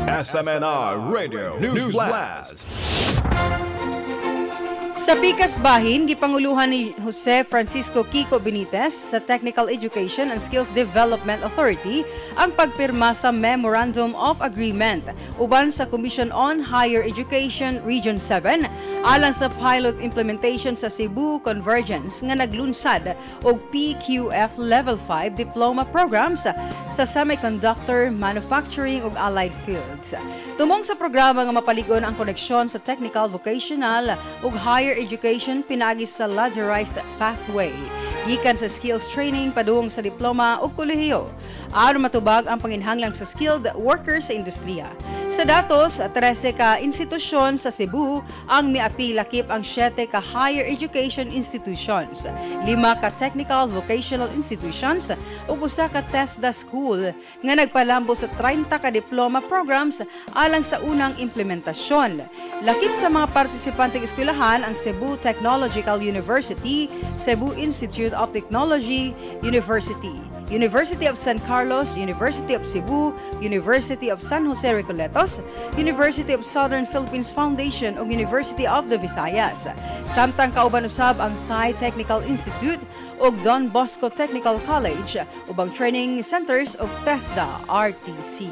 SMNI Radio News Blast. Sa pikas bahin, gipanguluhan ni Jose Francisco Kiko Benitez sa Technical Education and Skills Development Authority ang pagpirma sa Memorandum of Agreement uban sa Commission on Higher Education Region 7 alang sa pilot implementation sa Cebu Convergence nga naglunsad og PQF Level 5 diploma programs sa semiconductor manufacturing ug allied fields. Tumong sa programa nga mapaligon ang koneksyon sa technical, vocational ug higher education pinaagi sa ladderized pathway gikan sa skills training padung sa diploma ug kolehiyo aron matubag ang panginhanglan sa skilled workers sa industriya. Sa datos, 13 ka institusyon sa Cebu ang miapil, lakip ang 7 ka higher education institutions, 5 ka technical vocational institutions ug usa ka TESDA school nga nagpalambo sa 30 ka diploma programs alang sa unang implementasyon. Lakip sa mga partisipanteng eskwelahan ang Cebu Technological University, Cebu Institute of Technology University, University of San Carlos, University of Cebu, University of San Jose Recoletos, University of Southern Philippines Foundation ug University of the Visayas. Samtang kauban usab ang Sai Technical Institute ug Don Bosco Technical College ubang training centers of TESDA RTC.